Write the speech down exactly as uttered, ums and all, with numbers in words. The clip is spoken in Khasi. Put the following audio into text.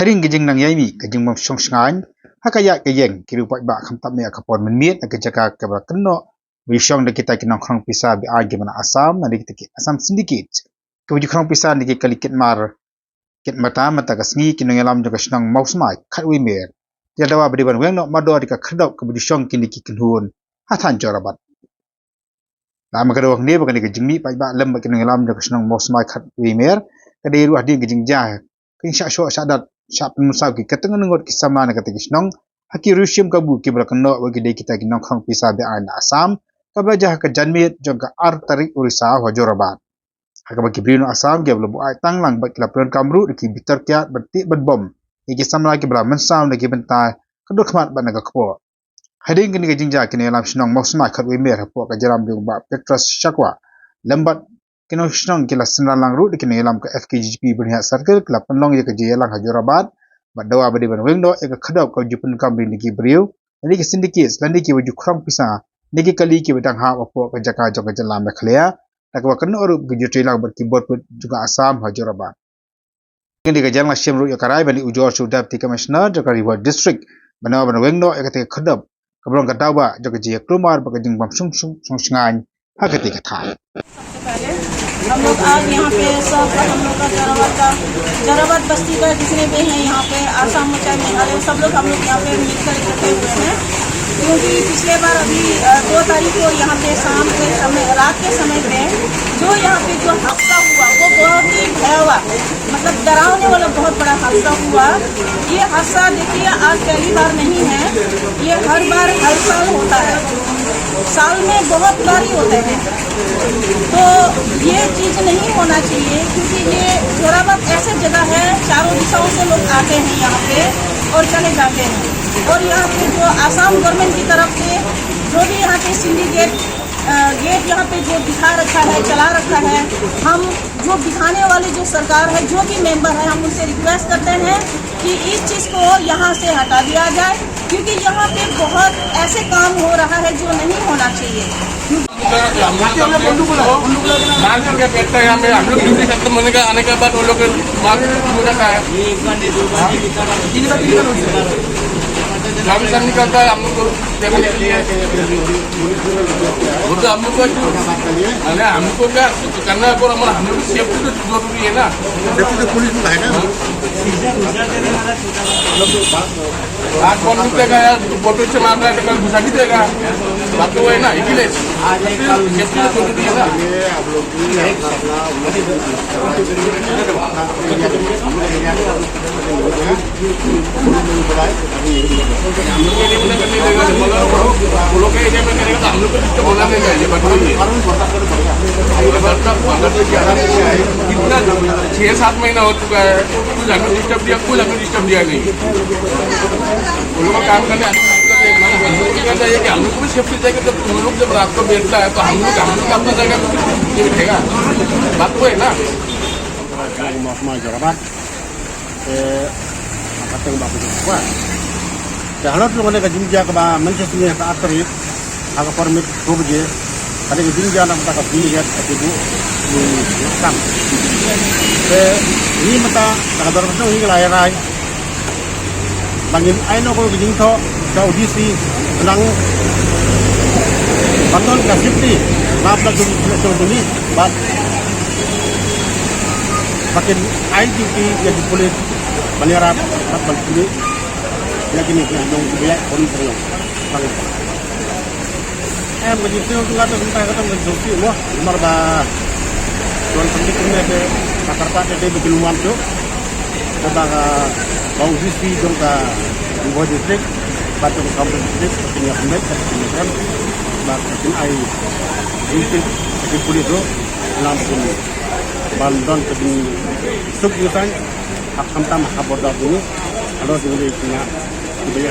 Hadien ka jingnang ïaimih ka jingbym shong shngaiñ ha ka ïaid ka ïeng, ki riew paidbah khamtam ïa ka por mynmiet ha ka jaka kaba kynnoh ba ju shong da kita ki nongkhrong pisa be-aiñ kiba na Assam, na kita ki Assam Syndicate, kiba ju khrong pisa na ki kali kit mar kit mata mynta ka sngi. Ki nongïalam jong ka shnong Mawsmai khatwei mer ki la dawa ba dei ban weng noh mardor ïa ka khyrdop kaba ju shong kine ki kynhun ha thaiñ Jorabat. La ma ka dawa kane ba kane ka jingmih paidbah lem bad ki nongïalam jong ka shnong Mawsmai khatwei mer ka dei ruh hadien ka jingjia ka jingshah shoh shah dat, shah pynmynsaw ki kyrteng ngut ki samla na kata ka shnong ha ki riew shim kabu kiba la kynnoh ba ki dei kita ki nongkhrong pisa be-aiñ na Assam, kaba la jia ha ka janmiet jong ka ar tarik u Risaw ha Jorabat. Ha kaba ki briew na Assam kiba la buaid tang lang bad ki la pyndonkam ruh da ki bitar kiad bad tih bad bom ïa ki samla kiba la mynsaw na ki bynta ka dur khmat bad na ka kpoh. Hadien kane ka jingjia ki nongïalam shnong Mawsmai khatwei mer hapoh ka jingïalam jong u Bah Petrus Shakwa lem bad ki nongshnong ki la synran lang ruh da ki nongïalam ka F K J G P Byrnihat Circle, ki la pynlong ïa ka jingïalang ha Jorabat bad dawa ba dei ban weng noh ïa ka khyrdop kaba ju pyndonkam ri na ki briew na ki syndicate lane kiba ju khrong pisa na ki kali kiba dang hap hapoh ka jaka jong ka jylla Meghalaya, da kaba kynnoh ruh ba ki ju trei lang bad ki bor pud jong ka Assam ha Jorabat. Kane ka jingïalang la shim ruh ïa ka rai ban leit ujor sha u Deputy Commissioner jong ka Ri Bhoi District ban dawa ban weng noh ïa kata ka khyrdop kaba long ka daw ba jong ka jingïakulmar bad ka jingbym shong shong shong shngaiñ ha kata ka thaiñ. सबसे पहले हम लोग आज यहाँ पे सब हम लोग का जोराबाद का, जोराबाद बस्ती का जितने भी हैं यहाँ पे, आसाम मोर्चा, मेघालय, सब लोग हम लोग यहाँ पे मिलकर इकट्ठे हुए हैं, क्योंकि पिछले बार अभी, अ, दो तारीख को यहाँ पे शाम के समय, रात के समय पे जो यहाँ पे जो हादसा हुआ, वो बहुत ही भयावह, मतलब डरावने वाला बहुत बड़ा हादसा हुआ। ये हादसा देखिए आज पहली बार नहीं है, ये हर बार हर साल होता है, साल में बहुत बार ही होता है। तो ये चीज़ नहीं होना चाहिए, क्योंकि ये जोराबाद ऐसे जगह है, चारों दिशाओं से लोग आते हैं यहाँ पे और चले जाते हैं। और यहाँ पे जो आसाम गवर्नमेंट की तरफ से जो भी यहाँ पे सिंडिकेट, अ, गेट यहाँ पे जो बिठा रखा है, चला रखा है, हम जो बिठाने वाले जो सरकार है, जो भी मेंबर है, हम उनसे रिक्वेस्ट करते हैं कि इस चीज़ को यहाँ से हटा दिया जाए, क्योंकि यहाँ पे बहुत ऐसे काम हो रहा है जो नहीं होना चाहिए। मार्च के बैठता है यहाँ पे, हम लोग ड्यूटी खत्म होने का, आने के बाद वो लोग मार्च हो जाता है। गाड़ी से निकलता है, हम लोग को देखने के लिए। वो तो हम लोग को, अरे हम लोग को क्या करना है, पर हमारा, हम लोग की सेफ्टी तो जरूरी है ना। सेफ्टी तो पुलिस में है ना। हाथ कौन देगा यार, बोतल से मार रहा है, तो कल घुसा भी देगा। बात तो वो है ना, इसीलिए सेफ्टी तो जरूरी है ना। हम लोग के एरिया में करने का, हम लोग को तो बोला नहीं चाहिए, but वही है। कितना, छह सात महीना हो चुका है, कुछ हमें डिस्टर्ब दिया, कुछ हमें डिस्टर्ब दिया नहीं। वो लोग का काम करने, हम लोग को करना चाहिए कि हम लोग को भी सेफ्टी चाहिए। जब तुम लोग जब रात को बैठता है, तो हम लोग, हम लोग अपना जगह पे ये बैठेगा। बात वो है ना। Mawsmai Jorabat. Te ka teng ba ku kwa. Te halor tu ka jingjia kaba mynta ka sngi ka akhir, ha ka por miet dui baje. Ka jingjia na ka sngi ka bu kam. Te ni mynta ka dor ka sngi ka la ïa rai. Ba ngin ai noh ka jingthoh sha u D C, nang ban don ka safety, ba ka jong jong ni, ba, ba kin ai duty ïa ki pulit ban ïarap, ban pynlong ïa kine ki nongïalam. Em, ka jingsngew jong nga te mynta ka dang ka jingpynlong mo, namar ba don pynlong kumne te ka kyrpad te dei ba ki lum am shuh. Kata ka ba u D C jong ka Ri Bhoi District bad jong ka Kamjong District, ka pynïaid, ka pynïaid, ba ka pynai jingtip ka jingpulit ruh, lam kum ban don ka jingsuk jingsaiñ, ha khamtam ha border jong ngi, halor jong ngi ki nga, ki ba ïa